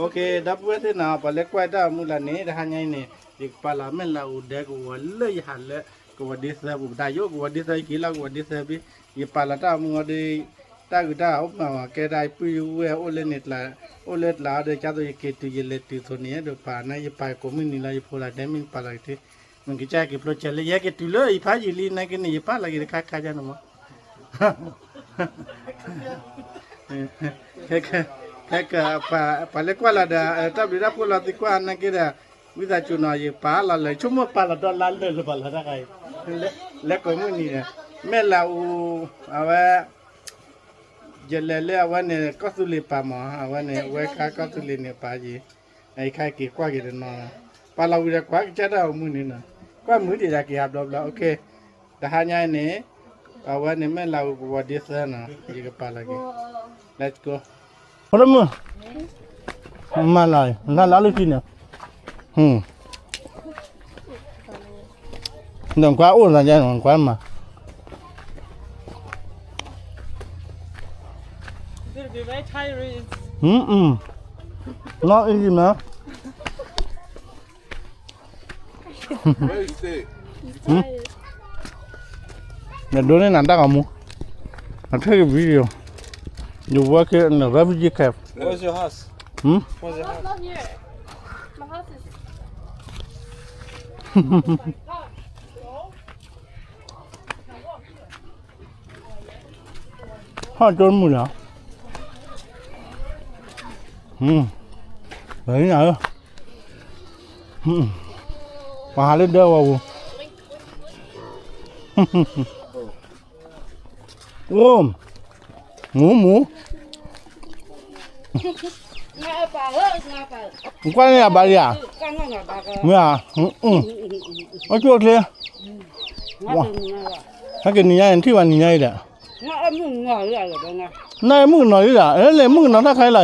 ဒီပုၢ်ဝဲၢ်သ့ၣ်နီၤ ပှၤလၢကွၢ်တၢ်အမူလၢ်န့ၣ် တဟါညါအံၤန့ၣ် ယကပာ်လီၤမဲၢ်လးအူဒဲကဝီၤလၢယဟးလၢ ကဝီၤဒ့သၢပူၤ ပတၢ်ယိၣ်ကဝီၤဒ့သၢက့ၤလီၤ ကဝီၤဒ့သၢဘ့ၣ် ယပာ်လီၤတၢ်အမူအီၤဒီး တၢ်ဂုၤတၢ်ဂၤအိၣ်မးဝဲ ကဲဒၣ်ပုၢ်ယဝဲၢ်အိၣ်လၢန့ၣ် အိၣ်လၢကျါဒီး ကသိးယက့ၤတုၤယလဲၤတုၤသိးန့ၣ် ယဲဒိးပာ်န့ၣ် ယပာ်ကိးမုၢ်နံၤလီၤ ယဖိလၢတဲမ့ၢ်ပာ်လီၤက့ၤ မ့ၢ်ကစၢ်က့ၤဖျိကဲလၢ ယဟဲက့ၤတုၤလၢယဖးယံာ်လံ နာ်က့န့ၣ် ယပာ်လီၤက့ၤတခါခါယါန့ၣ်မး ဟဲက ပှၤလၢကွၢ်လီၤဒီး တၢ်ဘျုးတၢ်ဖှိၣ်လီၤသံကွၢ်နာ်က့ဒီး ဝံသးစူၤနီၤ ယပာ်လီၤလၢ ဆိကမိၣ်ပာ်လီၤဒီးလါလၢာ်လၢၤဘၣ်လီၤတၢ်ခါအံၤ လၢကိးမုၢ်နံၤဒီး မဲၢ်လးအူ အဝဲ ယလဲၤလၢအဝဲန့ၣ် ကီၢ်သူလ့ၤပာ်မး အဝဲန့ၣ် ဝဲခါကီၢ်သူလ့ၤန့ၣ်ပာ်ယံၤ အအံၤခါက့ၤကွၢ်က့ၤတနီၤ ပာ်လီၤဝံၤဒီးကွၢ်ကစၢ်တၢ်အိၣ်မူန့ၣ်နီၤ ကွၢ်မုာ်ဒံးဒၣ်က့ၤဟးဘျီဘျီ တဟါညါအံၤန့ၣ် အဝဲန့ၣ်မဲၢ်လးအူကဝီၤဒ့သၢနီၤ ယကပာ်လီၤက့ၤ Let's go ဖိဒိၣ်မုၣ် မၤလီၤ လၢလၢလၢခံန့ၣ် ဒီးကွၢ်အိၣ်သးယါနီၤ ကွၢ်မး Not easy, man. They're doing it in Dagommu. I take a video. You work here in the refugee camp. Where's your house? Hmm? Where's your house? Not here. My house is ဟီၣ်ကၠိမုၢ်လီၤ ပှၤဟးလၢဒၢဝဲ အိၣ် မူမူ ကွၢ်န့ၣ်အဘၣ်လံဧါ မ့ၢ်ဧါ အိၣ်ကၠိချ့ ဟဲက့ၤနံၤညါအံၤ ထံၣ်ဘၣ်နံၤညါအံၤဒီး နအဲၣ်မုၣ်ကနီၤလံဧါ လဲၤမုၣ်ကနီၤတၢ်ခါ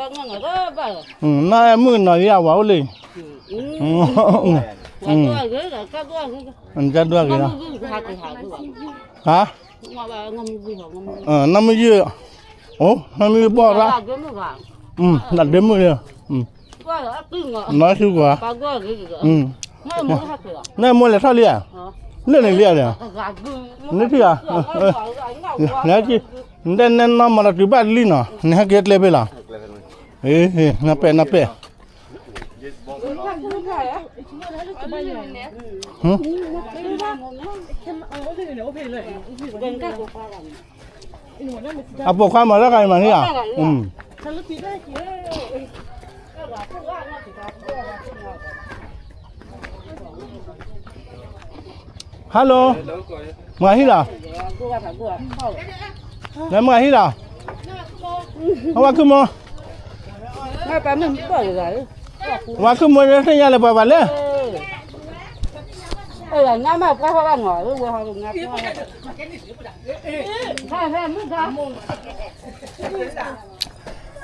အံၤလီၤအံၤ နအဲၣ်မုၣ်ကနီၤလံဧါ ဝၤအိၣ်လံ နကဒွးဂ့ၤလီၤ ဟါ နီၢ်မုၢ်ယုၢ် အိၣ် နီၢ်မုၢ်ယုၢ်ဘီၣ်ရၣ် တၢ်ဒ့မုၣ်လံ နီၢ်ဆူကွၢ် နမိၢ်လဲၤထီၣ်လံဧါ လၢန့ၣ်လံဧါ နထံၣ်ဧါ နတဲနဲနီၢ်မၤလီၤတုၤဘၣ်လံနီၤ နဟဲက့ၤကျဲဖဲလီၤ နပဲာ်နပဲာ် အပိာ်ခွါမၤတၢ်ဂၤအံၤမၤန့ၣ်ဧါ Hello မၤဟံၣ်လီၤ လဲၤမၤဟံၣ်လီၤ အဝဲခုမီ ဝဲခုမီသ့ၣ်ညါလၢပှၤဘၣ်လဲၣ်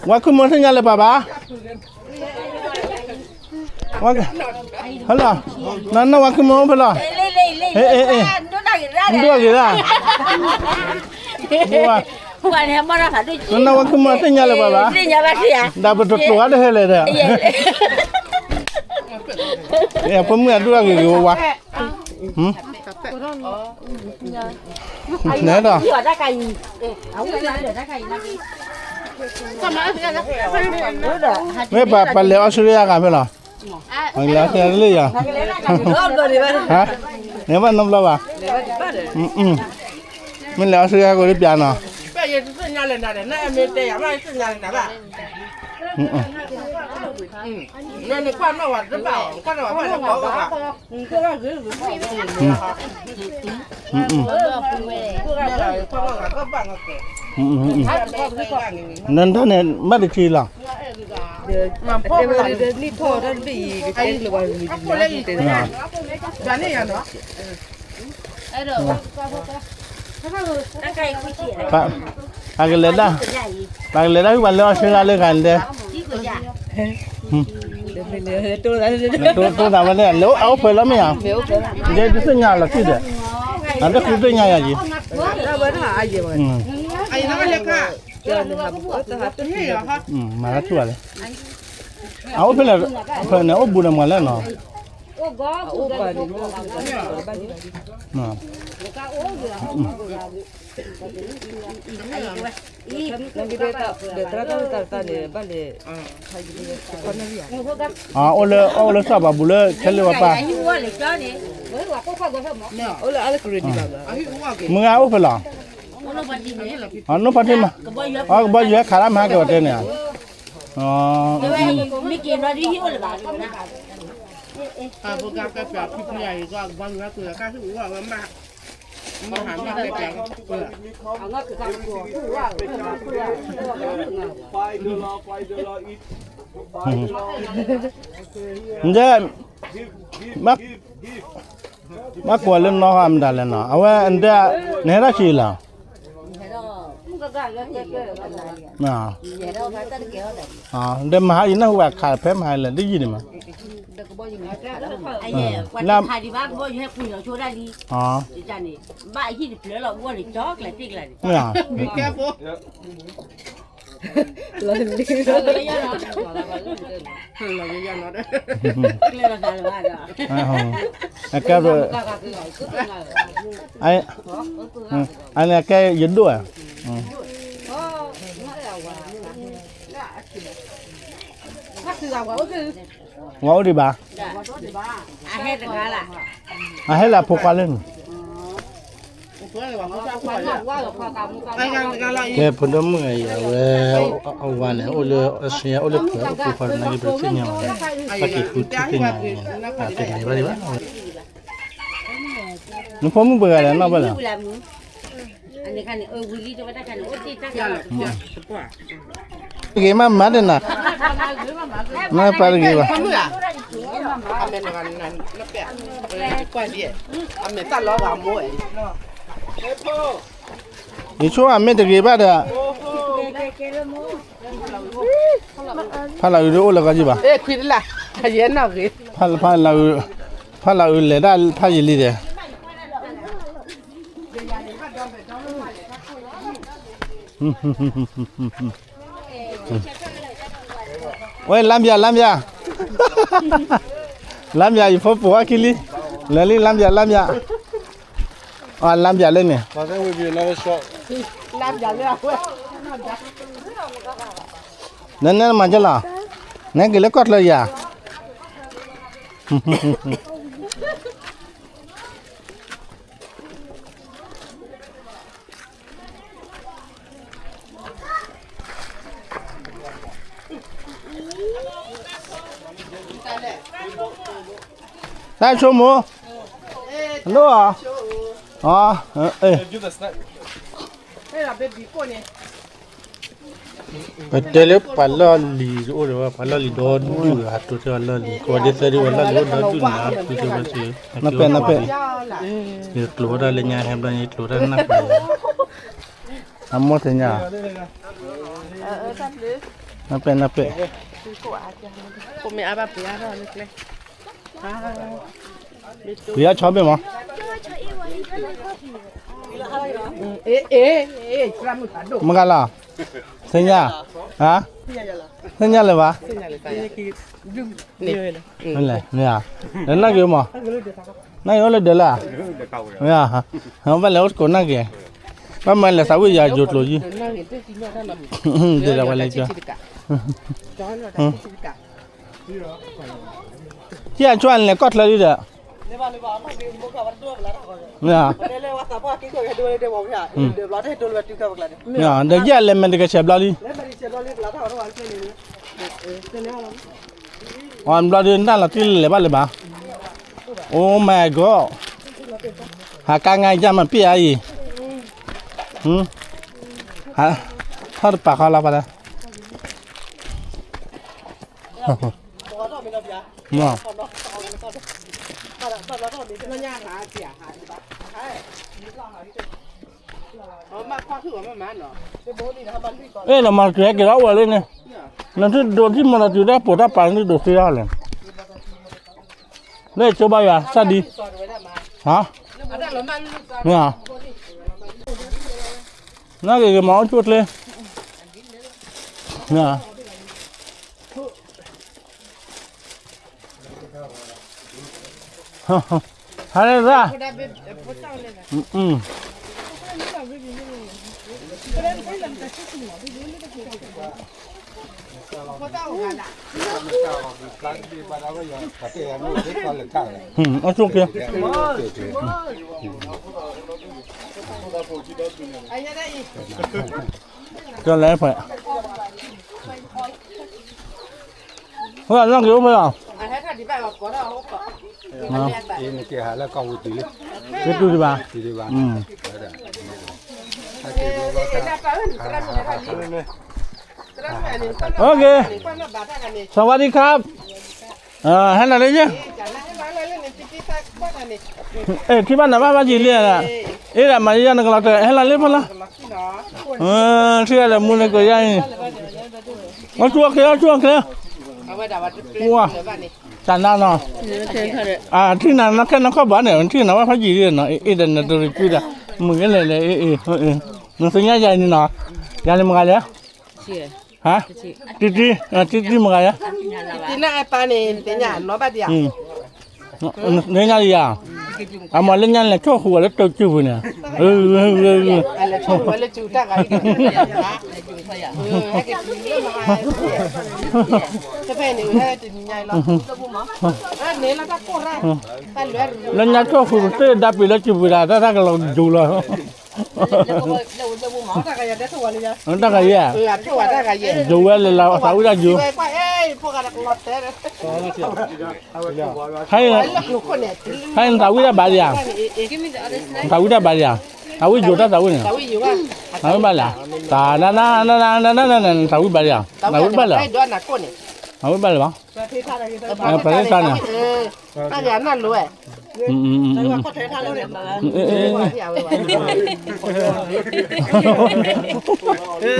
ဝဲခုမီသ့ၣ်ညါလၢပှၤဘၣ် ဟဲလီၤ နနဝဲခုမီအိၣ်ဖဲလီၤ ဟ့ၣ် ဟ့ၣ် ဟ့ၣ် ဒိၣ်ဂ့ၤဒၣ် နနဝဲခုမီသ့ၣ်ညါလၢပှၤဘၣ် ဒီးပတတိၤအါတဟဲလဲၣ်ဒီး ဖိမုၣ်အဒိၣ်ဂ့ၤဂ့ၤဝါဝါ နဲဒီး မ့ၢ်ပလဲၤအီစထြ့လယါဂၤဖဲလီၤ လဲၤအီစထြ့လယါလံယၤ ဟါ နဲဘၣ်နီတဘျီဘၣ် မ့ၢ်လဲၤအီစထြ့လယါကိးဒ်ပျးနီၤ နတၢ်န့ၣ် ဘၣ်တဆံလီၤ ပကလဲၤဒၣ် ပကလဲၤဒၣ် ပှၤလၢအီစထြ့လယါလၢဂၤလဲၣ် တိၢ်သးဝဲန့ၣ် လၢအအိၣ်ဖဲလီၤမ့ၢ်ဧါ ယဲတသ့ၣ်ညါလီၤထံၣ်ဒီး အတဃုသ့ၣ်ညါယၤယံၤ အံၤ မၤလၢထူၣ်ဘၣ်လဲၣ်. အအိၣ်ဖဲလဲၣ်, ဖဲန့ၣ်အိၣ်ဘူးဒီးမၤလဲၣ်နီၤ. အိၣ်လၢ အိၣ်လၢစီၤပၤဘူးလၢခဲလၢာ်ဝဲပၢ်, မုၢ်ဂၤအိၣ်ဖဲလဲၣ်. နိၣ်ဖါတံၢ်မး, ကဘီယူၤဟဲခးတၢ်မၤဟါက့ၤဝဲတဲန့ၣ်, နဒဲ ဘၣ်ကွၢ်လၢနီၢ်ဟါမတၤလဲၣ်နီၤ, အဝဲနဒဲ နဟဲထီၣ်ဆံးလီၤ. ဒီးမဟါယနၢ်ဟူဘၣ်ခးဖဲမဟါလဲၣ် ဒ်ယံၤန့ၣ်မး, အကဲ အန့ၣ်အကဲယဒိၣ်ဧါ, ဝဲအိၣ်ဒံးဘၣ်, အဟဲလၢအဖိခွါလၢန့ၣ်, ကဲ ဖိဒိၣ်မုၣ်အံၤ အဝဲ အဝၤန့ၣ် အိၣ်လၢ အစ့ အိၣ်လၢပှဲၤအိၣ်ပူၤဃီန့ၣ် ပသ့ၣ်ညါဘၣ်န့ၣ်, ဘၣ်က့ၤဃုထံၣ်သ့ၣ်ညါန့ၣ်, အတဂ့ၤဘၣ်ဒံးဘၣ်, နဖိမုၣ်ပှဲၤဂၤလဲၣ်နီၢ်ဘၣ်လဲၣ်. တဂ့ၤမးမၤတနၤ, မ့ၢ်ပှၤတဂ့ၤဘၣ်, ယဆိအမ့ၢ်တဂ့ၤဘၣ်ဒီး, ဖးလၢအုးဒၣ်အိၣ်လၢကီၢ်ယံၢ်ဘၣ်, ဖးလၢအုးလဲၤဒၣ်ဖးယံာ်လံဒီး ဝဲ လမ်းပြ လမ်းပြ, လမ်းပြ ယဖိပိာ်အခံလံ, လဲၤလံ လမ်းပြ လမ်းပြ, အလမ်းပြလၢန့ၣ်, နနမၤကလီၤ, နက့ၤလၢကီၢ်ချၢယၤ, တၢ်ဆိကမိၣ်, လိၣ်ဧါ, အ့ ပတဲလၢပှၤလီၢ်လံၤတအိၣ်ဒီး ပှၤလီၢ်လံၤဒီဒူၣ်ဒီး ဟးတိၤတဲဝဲလီၢ်လံၤ ကိးဒ်သၢဒ်ဝဲလီၢ်လံၤအိၣ်ဒီဒူၣ်န့ၣ် အဖုတဲဝဲစ့ၢ် နပဲၣ်နပဲၣ်, ယကျိၤဝဲဒၣ်လၢညါဟဲဘျီန့ၣ် ကျိၤဝဲဒၣ်နၢ်ပၢၢ်, အမိၢ်သ့ၣ်ညါ, နပဲၣ်နပဲၣ်, ပှၤအါဆီဘ့ၣ်မး, မုၢ်ဂၤလီၤ, သ့ၣ်ညါ, ဟါ, သ့ၣ်ညါလၢၤဘၣ်, မ့ၢ်လဲၣ်, မ့ၢ်ဧါ, ဒီးနၢ်က့ၤမး, နၢ်က့ၤအိၣ်လၢဒၢးလၢ, မ့ၢ်ဧါ, ဘၣ်လဲၤအိၣ်သကိးနၢ်က့ၤ, ဘၣ်မၤလဲၤသးဝံၣ်ယၤယိၤကျိၤယုၢ်, ဒ်လဲၣ်ဝဲလဲၤကၠီ ဟံၣ်အဆိၣ်အလဲၤကီၢ်ချၢဒ်ဒီး, မ့ၢ်ဧါ, ဒီးယဲၢ်လဲၤမဲာ်တကဆဲးဘျီလံ, အီၤဘျီဒ်နတၢ်လီၤတံၢ်လဲၤဘၣ်လဲၤဘၣ်, Oh my God, ဟးကါငါယါမးပ့ၢ်အါအံၤ, ထီၣ်တပာ်ဃီလီၤပှၤလၢ အဲၣ် နမၤတတုၤဟဲက့ၤထီၣ်အိၣ်ဝဲလၢန့ၣ်, နသုဒိးထံၣ်မၤတတုၤတၢ်ပိာ်တၢ်ပာ် နသုဒိးသံမၤတတုၤတၢ်ပိာ်တၢ်ပာ်နသုဒိးသ့ဒၣ်လဲၣ်, လၢကၠိဘါယွၤ စၢ်ဒံ, ဟါ, မ့ၢ်ဧါ, နက့ၤက့ၤမၤအိၣ်ကၠိကျဲ, ဟါလၢသၣ်, အဆိက့ၤ, ကလဲၤဖဲ, ဟိလီၤက့ၤအိၣ်ဖဲလီၤ, က့ၤတူၢ်ဒံးဘၣ်, โอเค สวัสดีครับ, ဟဲလီၤလၢ, ထံၣ်ဘၣ်နၤဘၣ်ဘၣ်ယံာ်လံ, အ့ၣ်ဒၣ်မၤယံာ်ယါနကလီၤတဲာ် ဟဲလီၤလၢဖဲလီၤ, ထံၣ်ဘၣ်ဒီးမူန့ၣ်ကယါအံၤ, အီၣ်ဆူၣ်အီၣ်ချ့ အီၣ်ဆူၣ်အီၣ်ချ့, ဝါ, တၢ်နါနီၤ, ထံၣ်နၤနီၢ်ခဲနီၢ်ခီၣ်ဘၣ်န့ၣ် ထံၣ်နၤဘၣ်ဖးယံာ်လံနီၤ အ့ၣ်ဒၣ်နတရံးကွံဒၣ်, မုၢ်ဂ့ၤလဲၣ်လဲၣ်, နသ့ၣ်ညါယၤန့ၣ်နီၤ, ယၤန့ၣ်မတၤဂၤလဲၣ်, ဟါ, တံတံ, တံတံမတၤဂၤလဲၣ်, တံတံန့ၣ်အပၢ်န့ၣ် သ့ၣ်ညါနီၢ်ဘၣ်ဒံးဧါ, နသ့ၣ်ညါယၤ, အမၤလၢညါလဲၤဆိၣ်ဃုာ်ဝဲလၢတၢ်စုပူၤန့ၣ်, လၢညါဆိၣ်ဃုာ်ပသ့ၣ်ဒၣ်ပ့ၤလၢစုပူၤဒၣ် တၢ်ကလီၤဒိလီၤ, တၢ်ဂၤယဲၢ်, ယိၤဝဲလဲၤလီၤသးဝံၣ်တၢ်ယိၤ ဖဲနသးဝံၣ်တၢ်ဘၣ်ဒံးဧါ, နသးဝံၣ်တၢ်ဘၣ်ဒံးဧါ, သးဝံၣ်ယိၤတၢ်သးဝံၣ်န့ၣ်, သးဝံၣ်ဘၣ်လံဧါ, တၢ်နါနါနါနါနါနါ နသးဝံၣ်ဘၣ်လံဧါ, သးဝံၣ်ဘၣ်လံ, သးဝံၣ်ဘၣ်လံဘၣ်, ပှၤသ့ၣ်တၢ်န့ၣ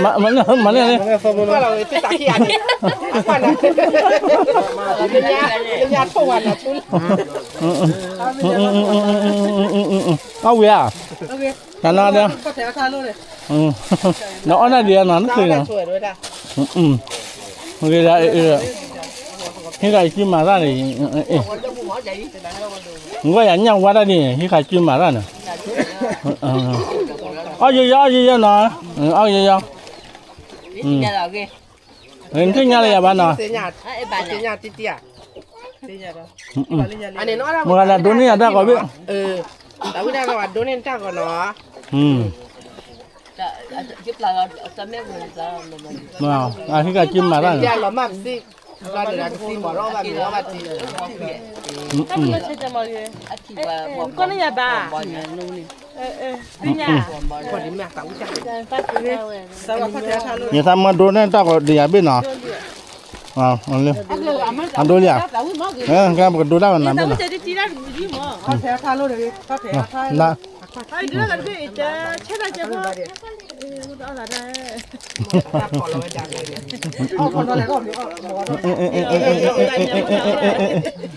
်, မၤန့ၢ်န့ၣ်, အီၣ်ဝံၤဧါ, တၢ်နါဒီး, ဒီးအီၣ်နၢ်ဒံးဧါနီၤ နသ့ၣ်ညါ, ဂ့ၤဒၣ်, ဟံးဃာ်စုမၤတၢ်န့ၣ်, နကွၢ်ယၤညၣ်ဝါတၢ်ဒ်န့ၣ် ဟံးဃာ်စုမၤတၢ်န့ၣ်, အီၣ်ယီယီ အီၣ်ယီယီနီၤ, အီၣ်ယီယီ, နသ့ၣ်ညါလၢယၤဘၣ်နီၤ, မတၤဒိးန့ၢ်ယၤတၢ်ဂီၤဘ့ၣ်, တၢ်ဝံၣ်ဒၣ်လီၤဝဲဒိးန့ၢ်တၢ်ဂီၤနီၤ, အဟံးဃာ်စုမၤတၢ်န့ၣ်, လီၤမၢ်ပစံး, လီၤဒၢးကသံမီၤရီၣ်ဘၣ်မ့ၤရီၣ်ဘၣ်တံၢ်, ကီၢ်န့ၣ်ယၤဘၣ်, ယသးမၢဒိးန့ၢ်တၢ်ဂီၤဒံးယၤဘ့ၣ်နီၤ, အဒိလံဧါ, ပကဒိးတၢ်ဂီၤနၤဘ့ၣ်နီၤ, နီၣ်ဝံၤဧါ,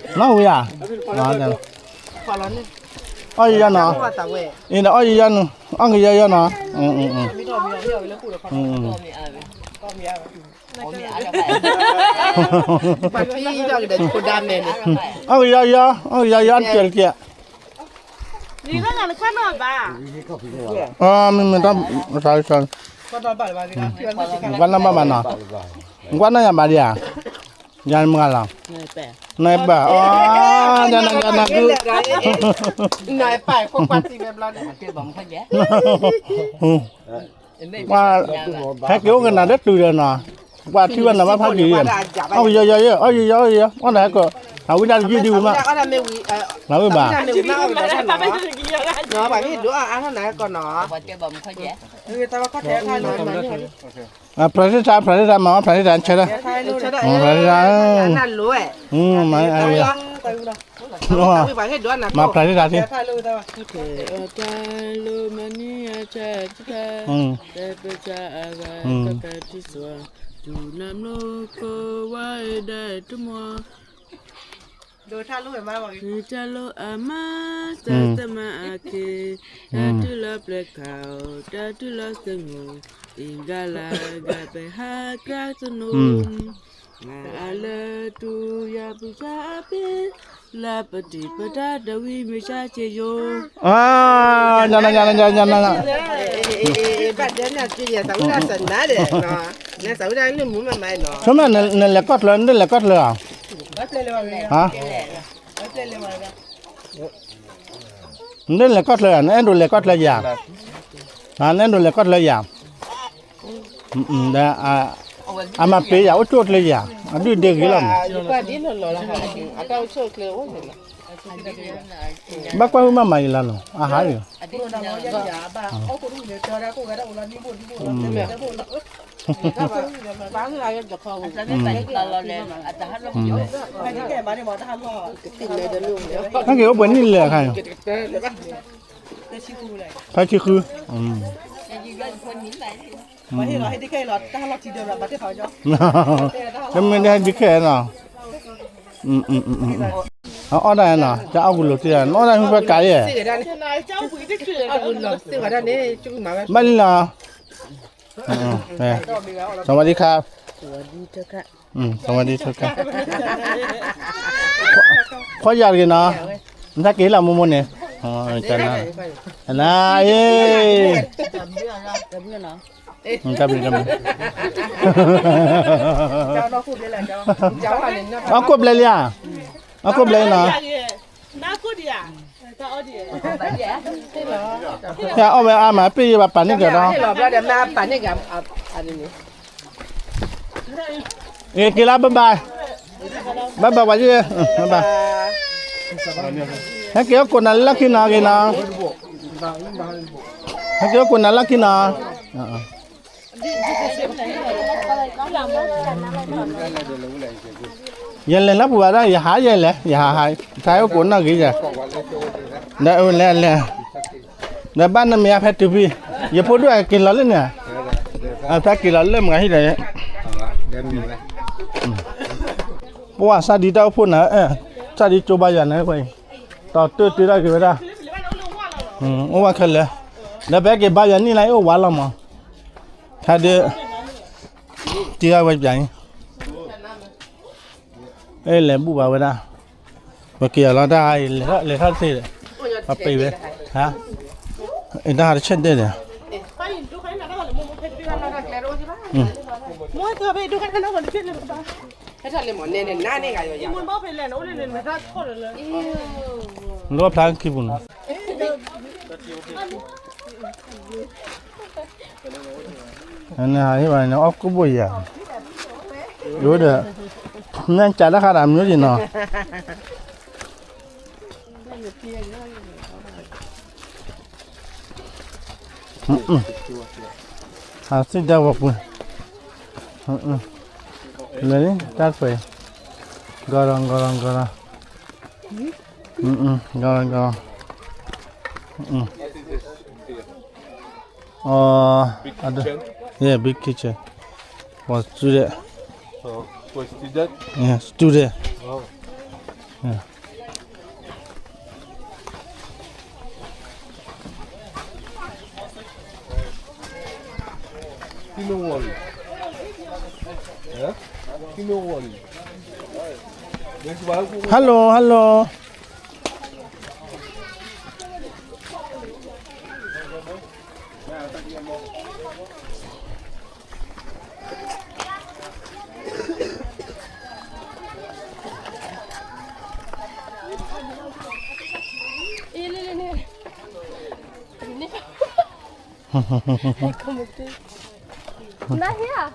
အီၣ်ယံာ်ယါနီၤ, အီၣ်ကယီယီနီၤ, အီၣ်ကယီယီ, အီၣ်ကယီယီ, အီၣ်ကယီယီ, အီၣ်ကယီယီ, မ့မ့ၢ်တၢ်, ကွၢ်နီၣ်ဘၣ်ဘၣ်နီၤ, ကွၢ်နီၣ်ယၤဘၣ်ဒံးဧါ, ယၤမတၤဂၤလီၤ, နပၢ်, အီၣ်, နပၢ်, ဟဲက့ၤအိၣ်ကနၤလၢတုၤဒီးနီၤ, ပှၤထံၣ်ဘၣ်နၤဘၣ်ဖးယံာ်, အီၣ်ကယီယီယဲၢ်, အီၣ်ယံာ်ယီ, အီၣ်ယံာ်ယီ, အီၣ်နဟဲကီး, အဝံၣ်ဒၣ်တယုၢ်ဒံးဝံၤမး, နဝံၣ်ဘၣ်, ပှၤက့ၤဒိးအါအါထီၣ်နၤဟဲကီးနီၤ, ပှၤသ့ၣ်တၢ်, ပှၤသ့ၣ်တၢ်, မၤဝဲပှၤသ့ၣ်တၢ်, ပှၤသ့ၣ်တၢ်ဆဲး, ပှၤသ့ၣ်တၢ်, မၤဖျါသ့ၣ်တၢ်သ့, တၢ်လၢမနုၤအတၢ်, တၢ်ပၢဆှၢအဂၤ, တၢ်ကထံၣ်စွါ, တူၢ်နါမျိခိဝါဒၣ်တမီၤ, တၢ်လိၣ်အမါ, တၢ်တမါအက့ၤ, တၢ်တူၢ်လီၤပျဲၢ်ခါ, တၢ်တူၢ်လီၤစဲမိၢ်, အဂၤလၢဂၤပဟးကြၢးသနူ, အလၢတူၢ်ယၤပူၤစၢ်အပ့ၤ, လၢပတံၤပတၢ်ဒီးဝံမ့ၢ်စၢ်က့ယိ, ညါနၤ, ညါနၤ, ညါနၤ, ညါနၤ, ဘၣ်ဒဲနၤက့ယဲ, သးဝံၣ်ဒၣ်စနၤဒီး, နသးဝံၣ်ဒၣ်လၢမူမၤမၤနီၤ, ဆိမ့ၢ်နလဲၤကီၢ်ချၢ, နလဲၤကီၢ်ချၢဧါ, ဟါ နလဲၤကီၢ်ချၢဧါ, နအဲၣ်ဒိးလဲၤကီၢ်ချၢယၤ, နအဲၣ်ဒိးလဲၤကီၢ်ချၢယၤ, ဒီး အမၤပ့ၤယၤအိၣ်ဆူၣ်အိၣ်ချ့ယၤ, အဒုၣ်ဒ့ဂ့ၤလီၤမး, ဘၣ်ကွၢ်ဝံၣ်မၤမၤယံၤလီၤနီၤ, အဟးယံၤ နက့ၤအိၣ်ပှဲၤနံၣ်လဲၣ်အခါအံၤ, ဖဲဆံဃု, တမ့ၢ်ဒ်ခဲနီၤ, အီၣ်ဒၣ်နီၤ, တၢ်အီၣ်ကလိာ်တ့ၢ်နီၤ, အီၣ်ဒၣ်မ့ၢ်ဖဲကးယဲၢ်, ဘၣ်လံနီၤ, สวัสดีครับ สวัสดีครับ ခွါယၤတဂ့ၤနီၤ, နတၢ်က့ၤလၢမိၢ်မိၢ်န့ၣ်, နၤ, တၢ်ဘျုး, တၢ်ဘျုး, အီၣ်ကိၣ်ဘျဲလံဧါ, အီၣ်ကိၣ်ဘျဲနီၤ, အီၣ်ဝဲအါမး ပ့ၢ်ယဘၣ်ပာ်န့ၢ်ကဒီး က့ၤလၢ bye bye, bye bye ဝဲ, ဟဲက့ၤအိၣ်ကိးနၤလၢခံနီၤ, က့ၤနီၤ, ဟဲက့ၤအိၣ်ကိးနၤလၢခံနီၤ, ယလဲၤလၢပူၤဘၣ်ဒီး ယဟးယဲလဲၣ်, ယဟးဟး, တၢ်အိၣ်ကိးနီၢ်ဂ့ၤယဲ, ဒီးလဲၤလဲၤ, ဒီးဘၣ်နမ့ၢ်အဖဲတုၤဖံ, ယဖိဒိၣ်အက့ၤလီၤလၢန့ၣ်, အဖဲက့ၤလီၤလၢမဂၤဟံၣ်ဒီး ပှၤစၢ်ဒံတၢ်အိၣ်ဖှိၣ်နၤ, စၢ်ဒံကၠိဘါယွၤန့ၣ်, တီၢ်တၢ်တၢ်တၢ်က့ၤဝဲဒၣ်, အိၣ်ဝဲခဲလၢာ်, ဒီးပဟဲက့ၤဘါယွၤနံၣ်လၢအအိၣ်ဝါလီၤမး, ဟဲဒၣ်, တံၤဂၤဝဲပျၤအံၤ, အဲလဲၤဘူၣ်ဘၣ်ဝဲဒၣ်, ပက့ၤအီၤလီၤတၢ်အံၤ, လဲၤထီၣ်တသ့ဒီး, ပပ့ၤဝဲ, ဟါ, အတၢ်ဟးတဆဲးဒဲးဒီး လီဖျါခံပူၤနီၤ, နဟးဟ့ၣ်ဘၣ်န့ၣ် အီၣ်ကိၣ်ဘိၣ်ယၤ, ယိဒီး, နကးတၢ်ဃးဒီးမျိုးယံၤနီၤ, ဟးသ့ၣ်ဒၣ်ဝဲပှဲၤ, လဲၤလံ တၢ်ခွဲး, ဂီၤဒီးဂီၤဒီးဂီၤဒီး, ဂီၤဒီးဂီၤဒီး, အ, yeah, big kitchen for student. So, for student? Yeah, student. Oh. Yeah. Kí ló wọ̀lú? Ẹ́? Kí ló wọ̀lú? Hello, hello. Not here.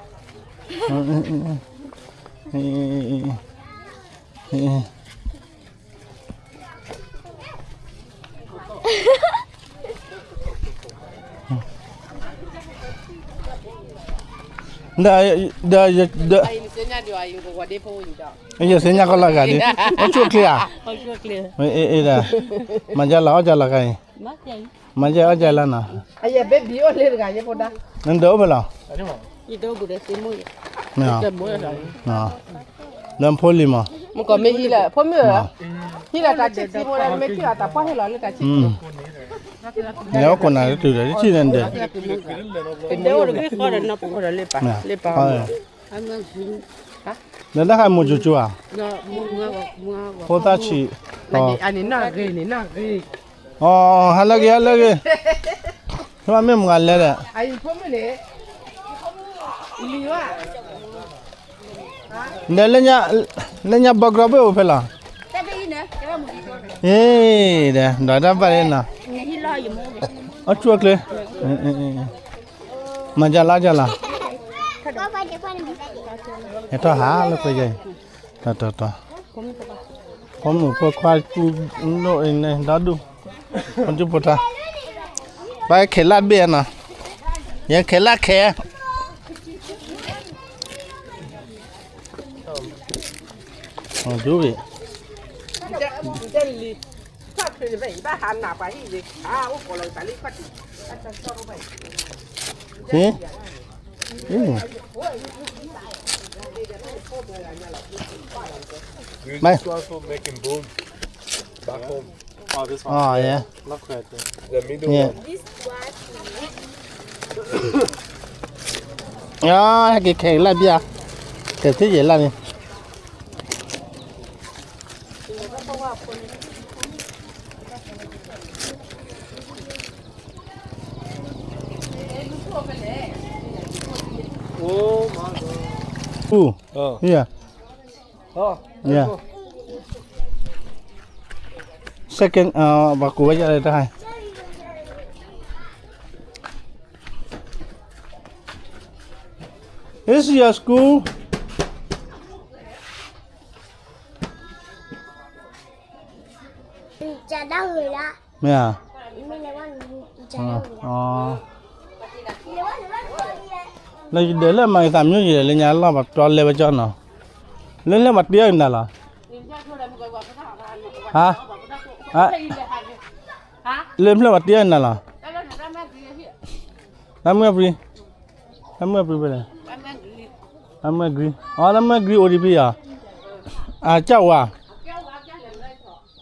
ဒီး, ဒီး, ဒီး, ယသ့ၣ်ညါကီၢ်လၢဂၤဒ်, အိၣ်ဆူၣ်အိၣ်ချ့ဧါ, ဒီး, မၤယါလီၤအီၣ်ယါလီၤဂၤအံၤ, မၤယါအီၣ်ယါလၢနီၤ, နဒၢးအိၣ်ဖဲလီၤ, ဒီးဖိလံၤမး, မ့ၢ်ကီးမ့ၢ်ဟံးလၢ, ဖိမုၣ်ဧၢ, ဟံးလၢတၢ်ဆံၣ်ထံမိၢ်လၢ မ့ၢ်ထံၣ်အီၤတၢ်ပှၢ်ဟ့ၣ်လီၤလၢတၢ်ဆံၣ်ထံမိၢ် လဲၤအိၣ်ကိးနၤတတုၤဒီး တထံၣ်န့ၣ်ဒဲး, လၢတၢ်ခါမိၢ်ကၠိကၠိဧါ, ဖိသၣ်ဆံး, အီ ဟါလၢဂ့ၤ ဟါလၢဂ့ၤ, မ့ၢ်မတၤလဲၣ်ဒီး, ဒီး လၢညါဘီကရီဘ့ၣ်အိၣ်ဖဲလဲၣ်, အ့ဒီး ဒီးတၢ်ဘၣ်လၢနီၤ, အဆူၣ်အချ့, မၤကလါကလါ, ဟဲထီၣ်ဟးလၢပှဲၤယဲၢ်, တီတီတီ, ဖိမုၣ်ဖိခွါကူဒိၣ်အံၤန့ၣ် ဒီဒူၣ်, ဖိဒူၣ်ဖိထါ, ဘၣ်ခဲလၢာ်ဘ့ၣ်နီၤ, ယဲခဲလၢာ်ခဲ ဒူၣ်ဘ့ၣ်, ဟ့ၣ်, We used to also make in Boone, back home. Oh, this one. Oh, yeah. Not quite there. The middle one. Ah, ဟဲက့ၤခဲလၢာ်ဘၣ်, ကသ့ၣ်ယဲၢ်လၢ်န့ၣ်. Oh my God. Ooh. Oh. Yeah. Oh, yeah. Second, uh, ပှၤကူဝဲယၤလၢတၢ်ဟဲ. This is your school? မ့ၢ်ဧါ. လၢယဒၢးလၢမၤကသးမ့ၢ်ယဲၢ်လၢညါလီၤ ပှၤတီလဲဝဲကၠီနီၤ, လၢလၢပှၤတ့အီၣ်နၤလီၤ, ဟါ, လၢဖျၢၣ်ပှၤတ့အီၣ်နၤလီၤ, တၢ်မုၢ်အပြံ, တၢ်မုၢ်အပြံဖဲလဲၣ်, တၢ်မုၢ်အပြံ, အတၢ်မုၢ်အပြံအိၣ်ဒံးဖဲယၤ, အကၢ်ဝါ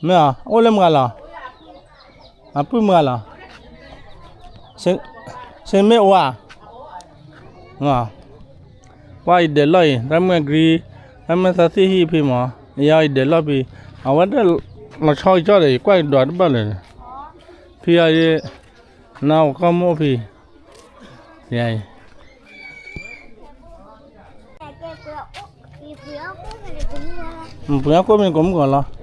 မ့ၢ်ဧါ, အိၣ်လၢမုၢ်ဂၤလီၤ, အပုၢ်မုၢ်ဂၤလီၤ, စ့မ့ၢ်အိၣ်ဧါ, ကွၢ်ယဒၢးလီၢ်အံၤ တၢ်မုၢ်အကြံ, တၢ်မုၢ်သးသ့ၣ်ဟံၣ်ဖဲမး, ယၤယဒၢးလီၢ်ဖဲ, အဝဲဒၣ်လီၤဆီကၠီဒီး ယကွၢ်ယဒွးတဘၣ်လၢာ်န့ၣ်, ဖဲယၤ, နအိၣ်ကီၢ်မိၢ်ဖဲ, ယၤအံၤ ပှ့ၤအီၣ်ကိၣ်မ့ၢ်ကိးမုၢ်ကီးလီၤ,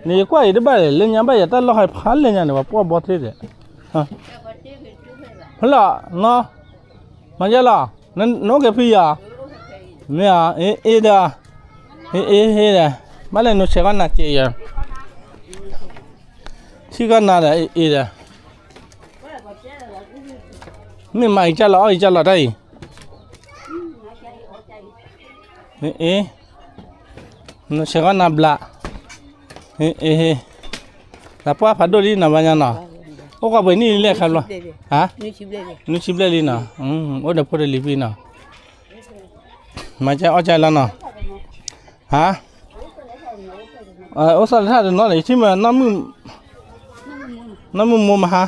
န့ၣ်ယကွၢ်အံၤတဘၣ်လဲၣ် လၢညါဘၣ်ယတၢ်လီၢ်ဟဲဖးလဲၢ်ညါန့ၣ် ပှၤပှီၢ်ဘီထ့ဒီး, ဖဲလီၤ, နီၤ, မၤယဲလီၤ, နအိၣ်က့ၤဖဲယၤ, မ့ၢ်ဧါ, အ့ဒီး, အ့ဒီး, ဘၣ်လဲၣ်နဆဲးကီးနၤက့ၤယၤ, ထံၣ်ကီးနၤဒီး အ့ဒီး မ့ၢ်မၤအံၤကၢ်လီၤ အီၣ်အံၤကၢ်လီၤတၢ်အံၤ, အ့, နဆဲးကီးနၤဘျး, အ့, သးပှၢ်ဖးဒိၣ်လံနီၤ ဘၣ်ညါနီၤ, အိၣ်ဃီပှဲၤနံၣ်လံလဲၣ်ခါဘျီ, ဟါ, နွံဆံဘျဲၣ်လံနီၤ, အိၣ်ဒီးဖိတလံၤဖဲနီၤ, မၤကၢ်အီၣ်ကၢ်လီၤနီၤ, ဟါ အိၣ်သီတထါတနီၤဒီး ယထံၣ်မ့ၢ်, နီၢ်မုၢ်မိၢ်မဟါ,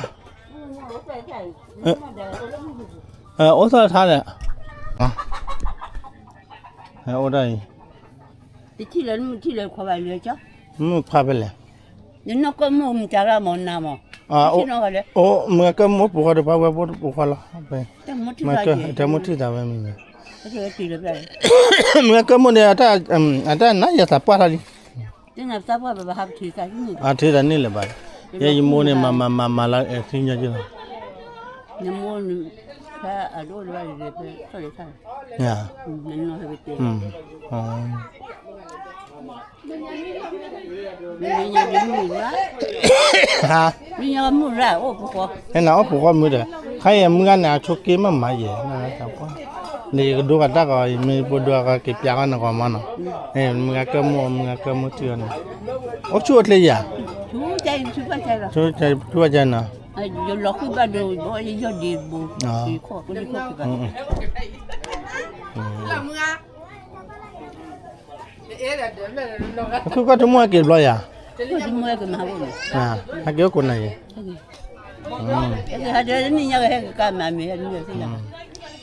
အိၣ်သီတထါဒီး, အိၣ်ဒၣ်အံၤ, မုၢ်ခွါဖဲလဲၣ်, အိၣ်မုၢ်ကၢ်မိၢ်ပူၤဃီဒီး ပှၤဝဲပူၤဃီလီၤ, တဲမိၢ်ထံၣ်သးဝဲမ့ၢ်, မုၢ်ကၢ်မိၢ်န့ၣ် အတၢ်နါယသးပှၢ်ထီၣ်လံ, အထုးသးန့ၣ်လၢၤဘၣ်, ယဲယမိၢ်န့ၣ် မၤမၤမၤမၤလၢအဲၣ်သံညီက့လီၤ, ဟဲနၤအိၣ်ပူၤဃီမုၢ်ဒီး, ခါအံၤမုၢ်ဂၤန့ၣ် အဆိးက့မ့ၢ်မၤယဲၢ်, န့ၣ်ယကဒိဂၤတၢ်ဂီၤအံၤ မ့ၢ်ပှၤဒိဂၤက့ၤပျးဂီၤနဂီၤမးနီၤ, မုၢ်ဂၤကၢ်မိၢ်မုၢ်ဂၤကၢ်မိၢ်ထံဂီၤန့ၣ်, အိၣ်ဆူၣ်အိၣ်ချ့ယၤ, ထူဘၣ်ကၢ်နီၤ, ခုကီၢ်ထူမိၢ်ဟဲက့ၤတဘျီယၤ, ဟဲက့ၤအိၣ်ကိးနၤယဲၢ်, ဟဲက့ၤဟဲဒၣ်နံၣ်ညါကဟဲက့ၤကါမၤမ့ၢ်ဟဲနံၣ်ညါသ့ၣ်ညါ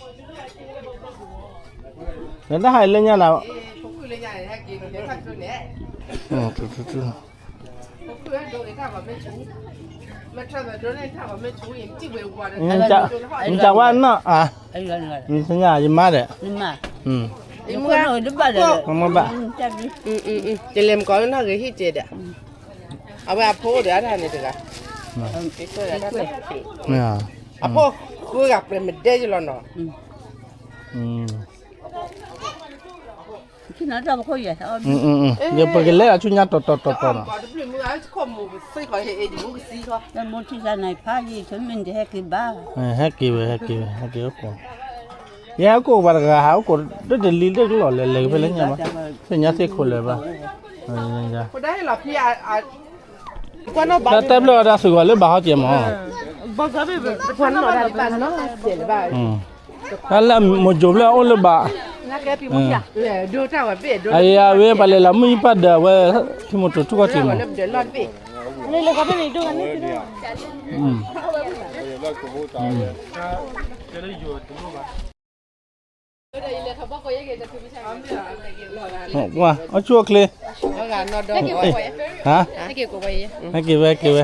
လၢတၢ်ဟးလၢညါလၢ နကဝါနီၢ် နသ့ၣ်ညါ ယမါဒီး မ့ၢ်ဘၣ် ယလဲၤမကီးနီၢ်ဂ့ၤဟံၣ်ကဲဒီး အဝဲအဖိဒီးအတၢ်န့ၣ်တဂၤ အဖိဃုဂၤပြဲးမဒဲယလီၤနီၤ ယပကလဲၤအဆူညါတီတီတီတီနီၤ ဟဲက့ၤဝဲ ဟဲက့ၤဝဲ ဟဲက့ၤအိၣ်ကိး ယဟဲကိးပှၤတဂၤ ဟးအိၣ်ကိးတလံၤတလီၢ်လဲၤလဲၤဖဲလၢညါဘၣ် သ့ၣ်ညါသ့ၣ်ခိၣ်လၢၤဘၣ် တၢ်တဲဘျီအတၢ်စ့ၢ်ကီးလၢဘၣ်ဟီကဲမး တၢ်လၢမိၢ်ကၠိဘျီအအိၣ်လၢဘၣ် အယဝဲ ပှၤလဲၤလီၤမုၢ်ယပၢ်ဒၢးဝဲ ထံမိၢ်တိၤထူၣ်ကီၢ်ထံးမး အီၣ်ဆူၣ်အိၣ်ချ့ ဟါ ဟဲက့ၤဝဲ ဟဲက့ၤဝဲ ဒီး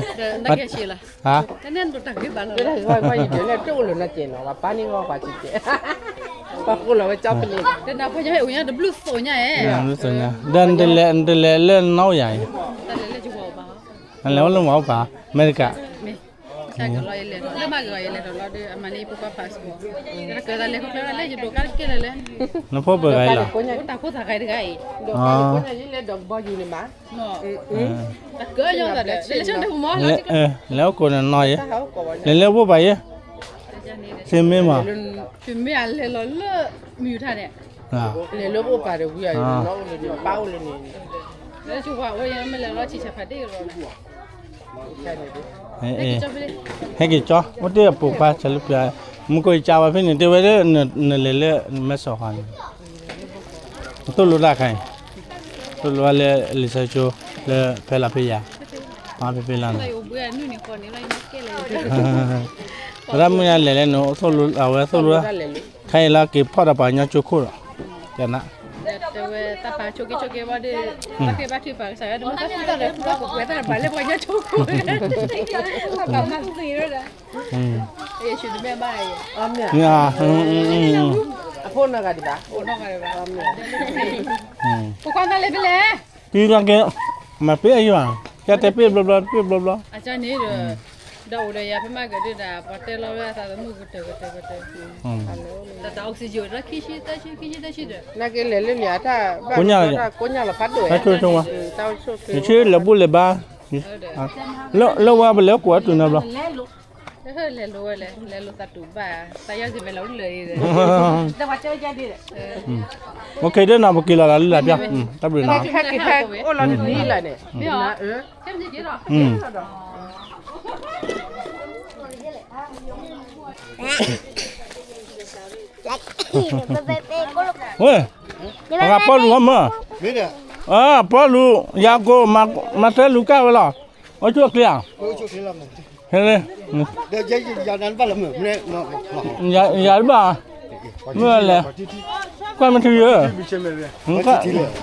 နတလဲၤလၢနီၢ်ယၤအံၤ နလဲၤအိၣ်လၢမၤအိၣ်ပာ် အမဲရကၤ လၢမၤဂ့ၤအီၤယလဲၤထီၣ်လီၤဒီး အမၤန့ၢ်ယဖိခွါ passport တၢ်ကၢသးလဲၤခိၣ်ကျၢၢ်လၢယဒိးကါတက့ၢ်လၢလဲၣ် နဖိပှဲၤဂၤအံၤလီၤ တၢ်ခိၣ်သးဂၤတဂၤအံၤ တၢ်ကၢညီသးဒီး လဲၤလၢဆၢဒိၣ်မး လဲၤလၢအိၣ်ကိးန့ၣ်နီၢ်ယဲ လဲၤလၢအိၣ်ပာ်ယဲ စ့မ့ၢ်မး ပမ့ၢ်အလဲၤလီၤလၢမုၢ်ထါန့ၣ် လဲၤလၢအိၣ်ပာ်ဒီးဝံၤအံၤ နီၢ်အိၣ်လၢန့ၣ် ပၢ်အိၣ်လၢန့ၣ် လၢဆိဝါအိၣ်ယဲ မ့ၢ်လဲၤလီၤဆံၣ်ဆၣ်ဖးဒိၣ်လီၤ ဟဲက့ၤကၠီ အိၣ်တ့ၢ်အပိာ်ခွါ ဆၢလၢပျၢၤ မူခိၣ်ယကါဝဲဖဲန့ၣ် တဲဝဲလၢ နလဲၤလၢမဲၢ်ဆီးဃီန့ၣ် သိၣ်လိတၢ်ခါအံၤ သိၣ်လိဝဲလၢလံာ်စီဆှံကၠိ လၢဖဲလီၤဖဲယၤ မၤဖဲဖဲလီၤန့ၣ် ဝဲဒၣ်မုၢ်နၤလဲၤလၢနသိၣ်လိ အဝဲသိၣ်လိ ခဲအံၤလၢက့ၤဖီၣ်ဒီးပှၤကညီကၠိခိၣ်ဒီး ကန တဲဝဲတၢ်ပာ်ဆိက့ၤဆိက့ၤဘၣ်ဒီး တၢ်က့ၤဘၣ်ထုကဖၣ်ကစၢ်ယွၤ တမ့ၢ်တၢ်ဃူတၢ်ဒီးဃူတၢ်ပှဲၤပှဲၤတၢ်ဒီး ပှၤလၢပှၤကညီကၠိခိၣ် တၢ်ပာ်မၤသ့ဒီး ယ့ၣ်ၡူးတမ့ၢ်ဘၣ်ယဲ အဖိနီၢ်ဂၤဒံးဘၣ် ဖိနီၢ်ဂၤဒံးဘၣ် ဖိခွါသးလဲၤဖဲလဲၣ် ပံလီၤက့ၤ မၤပ့ၢ်အယွၤ ကဲတဲပ့ၢ်ဘျီဘျီ ပ့ၢ်ဘျီဘျီ အကၢန့ၣ်ဒီး ဒီးအိၣ်ဒီးယၤဖဲမၤကဒုဒၣ် ပှၤတဲလီၤဝဲအသးသမူကတၢၢ်ကတၢၢ်ကတၢၢ် တၢ် oxygen ဒီးခံဆံသၢဆံ ခံဆံသၢဆံဒီး နကလဲၤလၢန့ၣ် အတၢ်ဘၣ်ကိညၣ်လီၤဖးဒိၣ် တၢ်အိၣ်ဆိၣ်ချ့ ယဆ့လဲၤဘူၣ်လဲၤဘါ လၢဝဲပလဲၤကိးအတုၤနၤဘျီ လဲၤလိၤဝဲလဲၣ် လဲၤလိၤသးတူာ်ဘၣ် သးယီၢ်စံးမဲလီၤလၢာ်ဒီး โอเค ဒ်နၤ ပက့ၤလီၤလၢလၢပျၢ် တၢ်ဘျုးနၤ ဟဲက့ၤဟဲအိၣ်လီၤတနံၤလၢ်န့ၣ် မ့ၢ်အီၤ ဝဲ ပှၤပီလူးဟီမၢ် ပီလူး ယၤကိး မၤသဲလူၤကၢ်ဝဲလီၤ အိၣ်ဆူၣ်အိၣ်ချ့ဧါ ဟဲလၢ ယၤတဘၣ် မ့ၢ်လဲၤ ကွၢ်မ့ၢ်ထံယဲ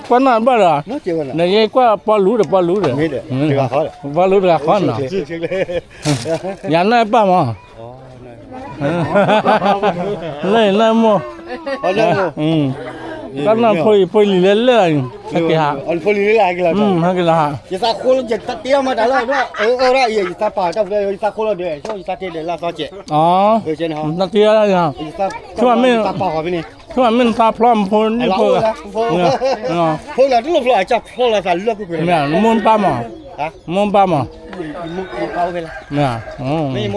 ကွၢ်နီၢ်ဘၣ်ဒီး နယဲကွၢ်ပီလူးဒီးပီလူးဒီး ပီလူးတဂၤဃီနီၤ ယၤနီၢ်ပၢ်မး လၢနမိၢ် တၢ်နီၢ်ဖိအံၤဖိလံၤလၢလၢ ဟဲက့ၤဟး ဟဲက့ၤလီၤဟး ယသးဃိလၢယတၢ်တ့အီၣ်မးတၢ်လီၤ ယသးပာ်တၢ်ဖုးယသးဃိလီၤဒီး ယသးတ့ဒီးလၢအသီကဲး တၢ်တ့အီၣ် ဆိမ့ၢ် ဆိမ့ၢ်နသးဖျီမဖိန့ၣ်ဖိဂၤ ဖိလၢတလိၣ်ဖျီအကၢ်ဖျီလီၤသးလၢကွ့ၢ်ကွ့ၢ် မ့ၢ်နမိၢ်နပၢ်မး မိၢ်ပၢ်မး မ့ၢ် မိၢ်အိၣ်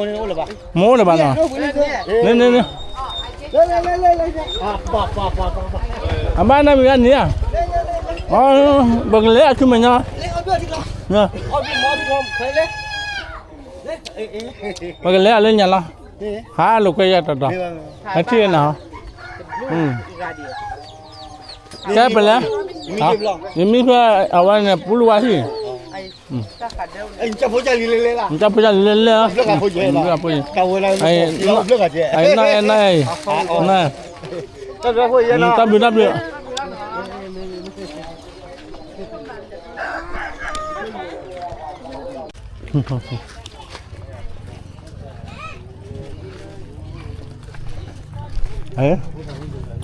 လၢၤဘၣ်နီၤ န့ၣ်န့ၣ်န့ၣ် အဘၣ်နမံၤဂၤန့ၣ်ဧါ ပကလဲၤအဆူမဲာ်ညါ ပကလဲၤအလၢညါလီၤ ဟါလိာ်ကွဲယၤတီတီ ဟဲထံၣ်နၤဟီ ကဲပလဲၤ ယမံဖဲအဝဲန့ၣ် ပူလူဝါဟံၣ် နဖိလဲလဲ နဖိလဲလဲ တၢ်ဘျုးတၢ်ဘျုး ဟး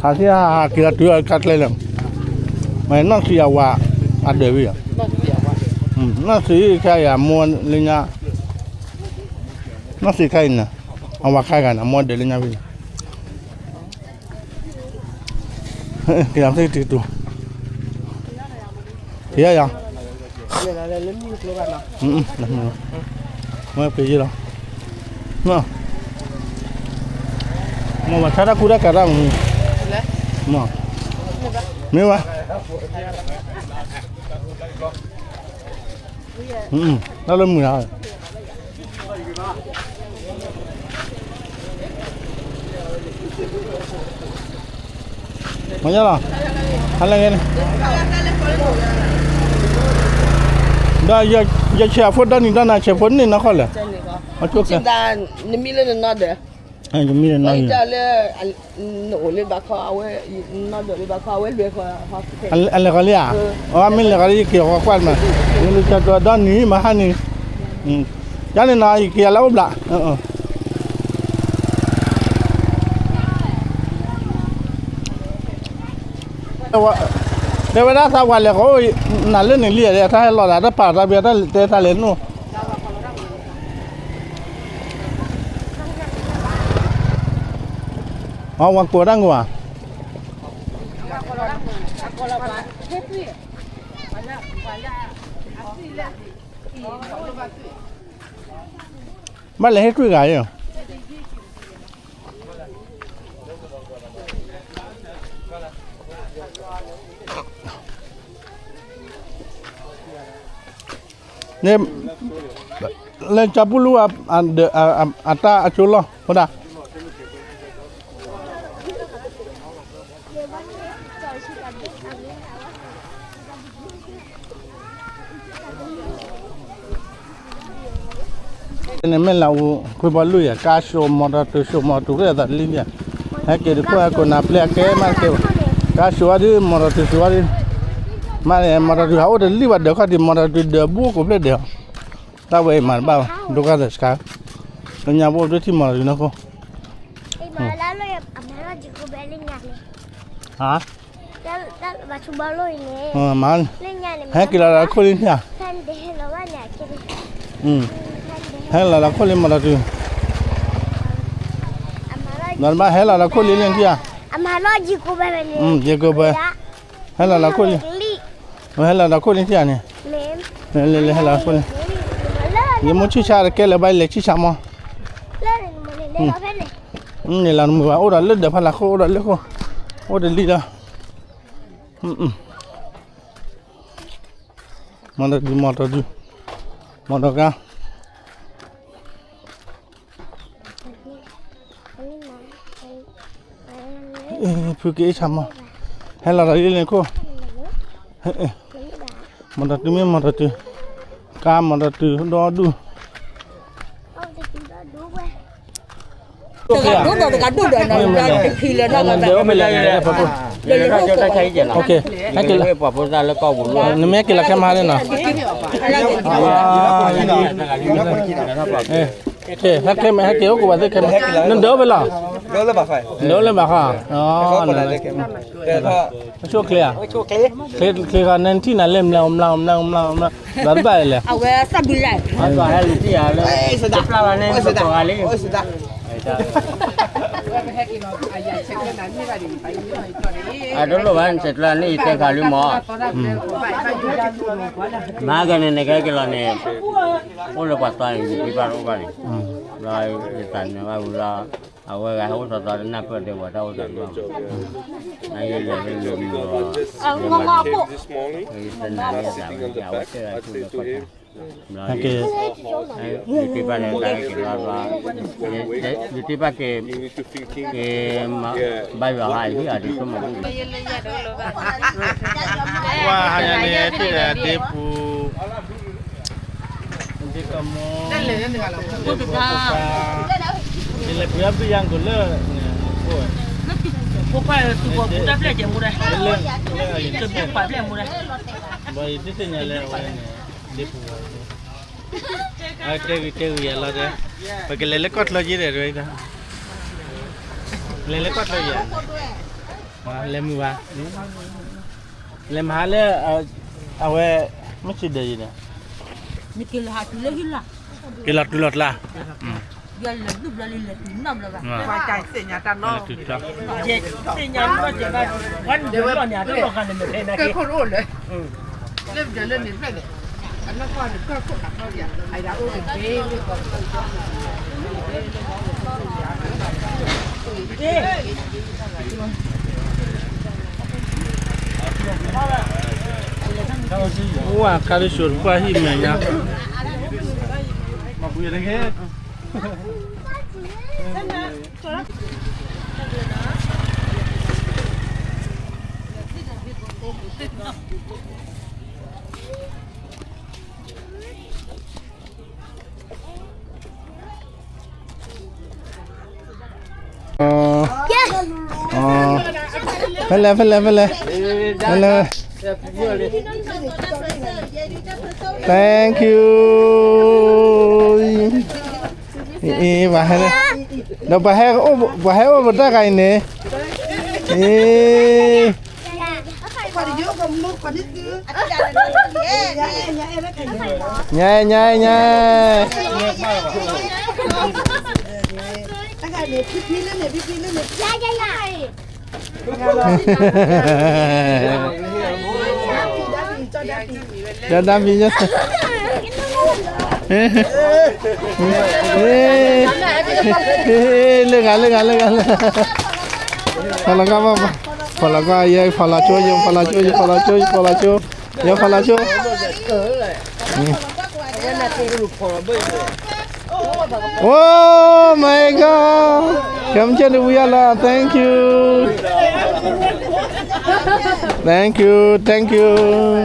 ထံၣ်ဟးက့ၤလီၤတုၤအကါကျဲလၢာ်, မ့ၢ်နီၢ်ဆံးအဝၤအဒၢးဝံၤ, နီၢ်ဆံးခဲအံၤအမိၢ်လၢညါ, နီၢ်ဆံးခဲအံၤန့ၣ်, အဝၤခဲဂၤန့ၣ် အမိၢ်ဒၢးလၢညါဝံၤ, က့ၤလီၤသ့ၣ်တံၤတူၤ, က့ၤယၤယၤ မ့ၢ်ပယီၤလီၤ, မ့ၢ်ဝဲဆါတၢ်ကူတၢ်ကၤတၢ်မူ, မ့ၢ်ဝဲ, တၢ်လၢမုၢ်လၢ် မ့ၢ်လီၤ, ဟါလၢဂ့ၤန့ၣ်, ဒီးယဆဲးအဖိဒီနံၤဒီနၤဆဲးဖိန့ၢ်နီၢ်ခီၣ်လဲၣ်, နမံလၢနနီၢ်ဒၢး, ယမံလၢနီၢ်ဒၢး, နအိၣ်လၢဘၣ်ခီ, အဝဲ, အလဲၤဃီၤလံဧါ, အမ့ၢ်လဲၤဃီၤလံယက့ၤဃီကွၢ်မး, နလူၤကၠီၤကၠီၤဒီနံၤမဟါနံၤ, ယၤန့ၣ်နီၤ ယက့ၤယၤလၢအိၣ်ဘျး တဲဝဲဒၣ်သးပှၢ်လဲၤဃီၤအိၣ်, နၤလၢန့ၣ်လံ, တၢ်ဟဲလီၤဒၣ်တၢ်ပာ်တၢ်ဘံၣ်တဲတၢ်လဲၤနိၣ်, အဝၤကိးတၢ်ဂီၤဧါ, ဘၣ်လဲၤဟ့ၣ်ကွံာ်ဂၤအံၤ န့ၣ်, လၢကၠီပူၤလူၤ, အတၢ်အကၠိလီၤ, ဖိဒၣ် န့ၣ်မ့ၢ်လၢအူခွံဘီလူၢ်ယဲၢ် ကါၡိမီၤတီၤတုၤ ၡိမီၤတီၤကဲသးလံယဲၢ်, ဟဲက့ၤတခိၣ်ဟဲကိးနၤပျဲအကဲမးတကဲဘၣ်, ကါၡိဝဲဒ် မီၤတီၤတုၤ ၡိဝဲဒ်, မ့ၢ်မီၤတီၤတုၤဟးအိၣ်တလံၣ်ဘၣ်ဒၢးခီၣ်ဒံး မီၤတီၤတုၤဒၢးဘူးကိးဖျၢၣ်ဒဲး, တၢ်ဝဲအံၤမၤတဘၣ်ဘၣ် ဒိၣ်ကါသဲးစခါ, လၢညါဘိၣ်ဒိၣ်ထံၣ်မီၤတီၤတုၤနီၢ်ခိၣ်, ဟါ ဟဲက့ၤလီၤလၢခိၣ်လံန့ၣ်ဧါ, ဟဲလီၤလၢခိၣ်လံန့ၣ်ဧါ, ဒီးဘၣ်ဟဲလီၤလၢခိၣ်လံန့ၣ်ဧါ, ယကဘၣ်, ဟဲလီၤလၢခိၣ်လံ, ဟဲလီၤလၢခိၣ်လံန့ၣ်ဧါန့ၣ်, လဲၤလဲၤဟဲလီၤလၢခိၣ်လံ, ယမိၢ်ဆံၣ်ဆါတကဲလၢၤဘၣ်လဲၤဆံၣ်ဆါမီၤ, န့ၣ်လီၤနမုၢ်ဘၣ် အိၣ်ဒီးလၢဒၢးဖးလၢ်ခိၣ် အိၣ်ဒီးလၢခိၣ်, အိၣ်တလံၣ်ဒီး မီၤတီၤတုၤ မီၤတီၤတုၤ, မီၤတီၤကါ, ဖုက့အ့ၣ်ဆါမီၤ, ဟဲလီၤဒီးလံန့ၣ်ခိၣ်, မီၤတီၤတုၤမ့ၢ်မီၤတီၤတုၤ, ကါမီၤတီၤတုၤဒီဒူၣ် တဂၤဒိၣ်ဒီးတဂၤဒိၣ်ဒီး တခံလၢၤနီတဂၤဘၣ်, ဟဲက့ၤလီၤ, နမ့ၢ်က့ၤလီၤခဲမဟါန့ၣ်နီၤ, ဟဲက့ၤအိၣ်ကဘၣ်သ့ၣ်ခဲမဟါ, နဒၢးအိၣ်ဖဲလဲၣ်, နဒၢးအိၣ်လၢဘၣ်ဃီ, ဆိၣ်ချ့ဧါ, ချ့ဃီနထံၣ်နၤလဲၣ် မျၢ်မျၢ်မျၢ်မျၢ်မျၢ်, ဘၣ်တဘၣ်လဲၣ်, အဝဲသၣ်ဘုလဲၣ်, ပျၢ်ဘၣ်န့ၣ် ပကိးဂၤလံ အတလိၣ်ဘၣ် နဆဲးကျၢန့ၣ် ယတဲခါလံမး, မၤကန့ၣ်နကဲက့ၤလီၤန့ၣ်, အိၣ်လၢပှၤသီန့ၣ် ယသံဘၣ်တအိၣ်ဘၣ်န့ၣ်, ဒီးယသးနၢၤဘၣ်ဝံၤလီၤ, အဝဲဂၤဟဲအိၣ်သီသီ တနၢ်ပၢၢ်တဲဝဲတၢ်အိၣ်သးဘၣ်, နယလဲၤလၢယမီၤ, ယသနာ်န့ၣ်သးဝဲ အဝဲတဲအထူလၢကီၢ်ဆၢ ယတ့ဘၣ်န့ၣ် တၢ်က့ၤလီၤဘၣ်, ယတ့ဘၣ်က့ၤ, က့ၤ, ဘါယွၤဟးအံၤ အဒုးဆိကမိၣ်ဒ်, ဝါဟါညါန့ၣ် တ့ဒၣ်ဒ့ပူၤ, ဖိတဖၣ် ယလဲၤပှ့ၤအီၣ်ဘုယၤကလၢာ်န့ၣ် ဖိခွါသူၣ်ဘီၣ်ဘူးတၢ်ဖျဲၣ်ကဲမူဒါ တဘ့ၣ်ပာ်ဖျဲၣ်မူဒါ ဘၣ်ယတသ့ၣ်ညါလၢအဝဲန့ၣ် ဒ့ပူၤဘၣ် အတဲဂ့ၤတဲဂ့ၤယၤလီၤတဲ ပကလဲၤလၢကီၢ်ချၢက့ၤဒီး လဲၤလၢကီၢ်ချၢယၤ လဲၤမုာ်ဘၣ် လဲၤမဟါလၢ အဝဲ မုၢ်ဆံးဒၢးယံၤဒီး နက့ၤလီၤဟးတုၤလၢဟံၣ်လီၤ က့ၤလီၤတုၤလီၤကျါ ယလဲၤဒုၣ်ဘျီလံ လဲၤတုၤနီတဘျီဘၣ် ပှၤကသ့ၣ်ညါတၢ်နီ သ့ၣ်ညါလီၤကဲဘၣ် ကဲခိၣ်တအိၣ်လၢ လၢပဒၢးလၢန့ၣ်ဖျၢၣ်န့ၣ် အနီၢ်ကီၢ်န့ၣ်ကီၢ်ခိၣ်အဖျၢၣ်ယၤ အဒၣ်အိၣ်က့ၤ ဝါ ခါလၢစိၤတပှၢ်ဟံၣ်မဲာ်ညါ ဖဲလဲၣ် ဖဲလဲၣ် ဖဲလဲၣ် ဖဲလဲၣ် Thank you အ့ ပှၤဟဲ ဒီးပှၤဟဲအိၣ်ပတၢ်ဂၤအံၤန့ၣ် အ့ ညါ ညါ ညါ ဒီးဒါဘံညါ လၢဂၤ လၢဂၤ လၢဂၤ လၢ ဖီလီၤကီၢ် ဖီလီၤကီၢ် ယဲ ဖီလီၤကၠိ ယဲ ဖီလီၤကၠိ ယဲ ဖီလီၤကၠိ ယဲ ဖီလီၤကၠိ ယဲ ဖီလီၤကၠိ Oh my God! Come to the Vuyala. Thank you. Thank you. Thank you.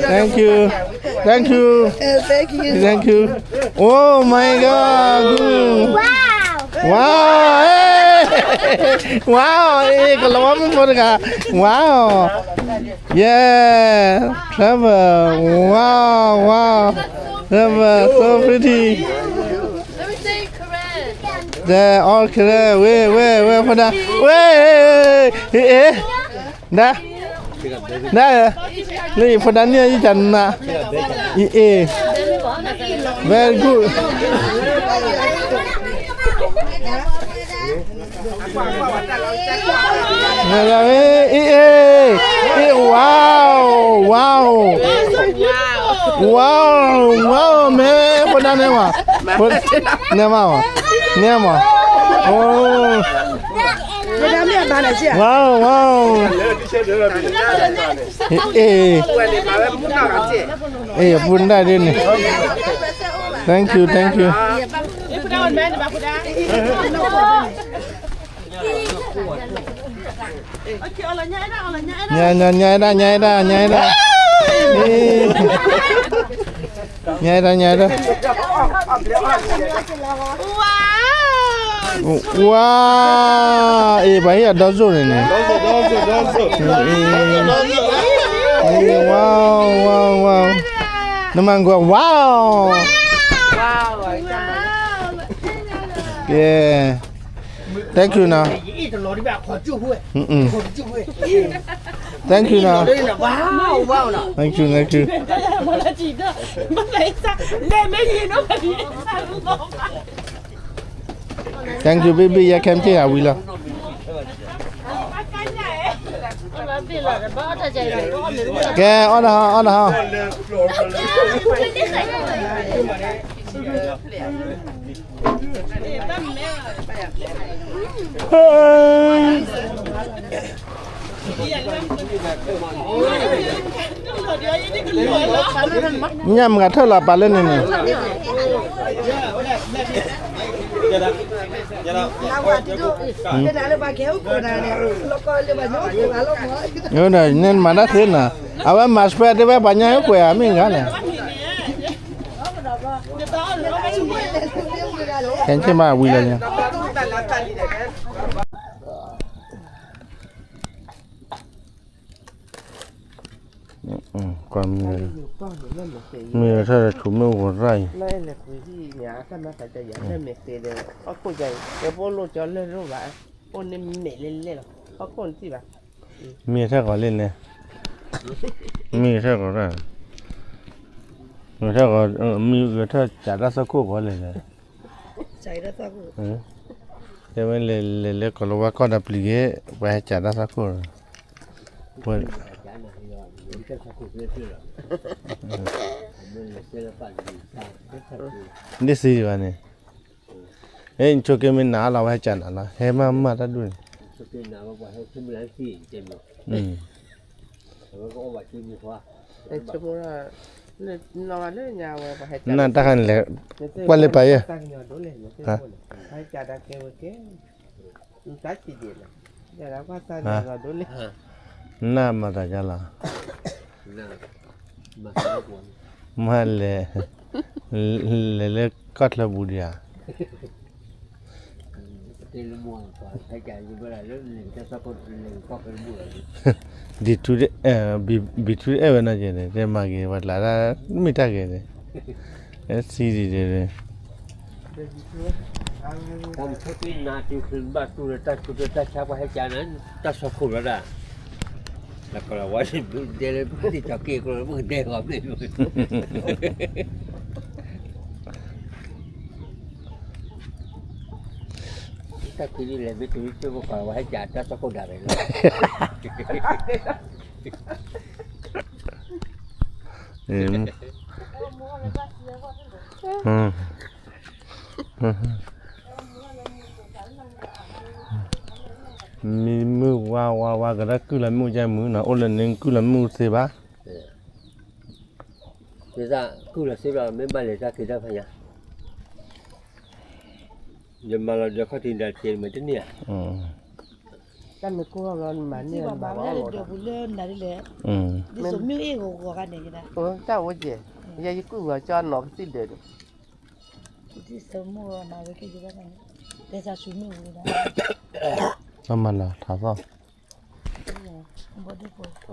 Thank you. Thank you. Thank you. Thank you. Oh my God. Good. Wow. Wow. Hey. Wow. Hey, ကလီၤဝါမုၣ်ဖိတဂၤ Wow. Yeah. Trevor. Wow. Wow. Trevor. So pretty. They're all correct. Wait, wait, wait for that. Wait. Hey, hey. ဒါ ဒါ လၢယဖိဒါန့ၣ်ယကနၤ အံၤ အ့ very good အ့ အ့ အ့ wow wow wow wow မ့ၢ်ဖိဒါန့ၣ်မး နဲမး နဲမး အိ Wow, wow. Hey, hey, put that in. Thank you, thank you. Nya, nya, nya, da, nya, da, nya, da. Hey. Nyai dah, nyai dah. Wow. Wow. Eh, baik ya, dozo ni ni. Dozo, dozo, dozo. Eh, eh. Eh, wow, wow, wow. Nama gua, wow. Wow. Yeah. Thank you နော်. Mm-mm. Thank you နော်. Thank you, thank you. Thank you, baby. ယဲခဲမ့ၢ်အဝံၤလီၤ. ကဲ အီၣ်နဟီ အီၣ်နဟီ. Nyam nga thơ la pa lơ nè nè. Yo na nen mana thena. Awa mas pa de ba banya ko ya mi ngana. ခဲဆ့ၣ်မးဝံၤလီၤညါ, ကွၢ်မ့ၢ်, မ့ၢ်ထီၣ်ဒီးဆိးမ့ၣ်အူဂီၤရၣ်အံၤ, မ့ၢ်ထီၣ်ဂီၤလံန့ၣ်, မ့ၢ်ထီၣ်ဂီၤ, မ့ၢ်ထီၣ်ဂီၤ, မ့ၢ်ဂဲၤထီၣ်စးတၢ်သီခိၣ်ဂီၤလဲၣ်န့ၣ်, တဲဝဲလဲၤလဲၤလၢကီၢ်လီၤဝါကီၢ်ဒီးပျံၤဂ့ၤ, ပှၤဟဲစးတၢ်သီခိၣ်, ပှၤ ဒ်စံးဘၣ်န့ၣ်, အဲ နဆိးက့မ့ၢ်နၤလီၤ ဝဲဟဲကးနၤလီၤ ဟဲမၤမၤတၢ်ဒိၣ်န့ၣ်, နတၢ်ခါန့ၣ်လဲၤ, ကွၢ်လၢပာ်ယဲ, နမၤတၢ်ကဲဝဲကဲ, နမၤတၢ်ကဲလီၤ, မၤလဲၤ, လဲၤလၢကီၢ်ချၢပူၤဒံးဧါ, ဘံထူအဲၣ်ဝဲနီၤကဲန့ၣ် တဲမၤက့ၤပှၤကျါတၢ် မ့ၢ်တၢ်ဂ့ၤန့ၣ်, စံဒံးဒ်န့ၣ်, တၢ်မုၢ်ခိၣ်သ့ၣ်နၤတုၤချုးဘၣ်တူၢ်လၢတၢ်ဆူးတၢ်ဆါပှၤဟဲကးနၤ, တၢ်ဆီခိၣ်လီၤဒၣ်, လၢကလီၤဝါဒဲလၢပှၤသ့ၣ်ကၠီၤက့ၢ်ကျိ ပကဒဲကီးမ့ၢ် တၢ်ခံဒ်လဲၣ် မ့ၢ်တုၤလၢပှၤဝဲဟဲကးတၢ်ဆီခိၣ်ဒၣ်လဲာ်လီၤ, မ့ၢ်မုၢ်ဝါဝါဝါကဒီးကုၢ်လီၤမ့ၣ်အူကဲမုၢ်နီၤ အိၣ်လၢနကုၢ်လီၤမ့ၣ်အူသ့ဘၣ်, ဒ်သိးကုၢ်လီၤသ့ဘၣ် မ့ၢ်ဘၣ်လဲၤတၢ်က့ၤတၢ်ဖးညါ, ယမၤလီၤဒီးခီၣ်ထံးဒၣ်တက့ၢ်မ့ၢ်တန့ၢ်ဧါ, တၢ်မ့ၢ်ကိၢ်ထီၣ်ဘျီမၤန့ၢ်မၤဘၣ်အီၣ်လီၤဒီး, ဒ်သိးမ့ၢ်အ့ၣ်ဂီၤဂီၤဂၤန့ၣ်ကဒၣ်, တၢ်အိၣ်ကဲ, ယဲယကုၢ်ဂီၤကၠီနီၤကသံၣ်ဒၢးဒီး, တၢ်မၤလီၤထးသီၣ်, ဘီဒိၣ်ဖိ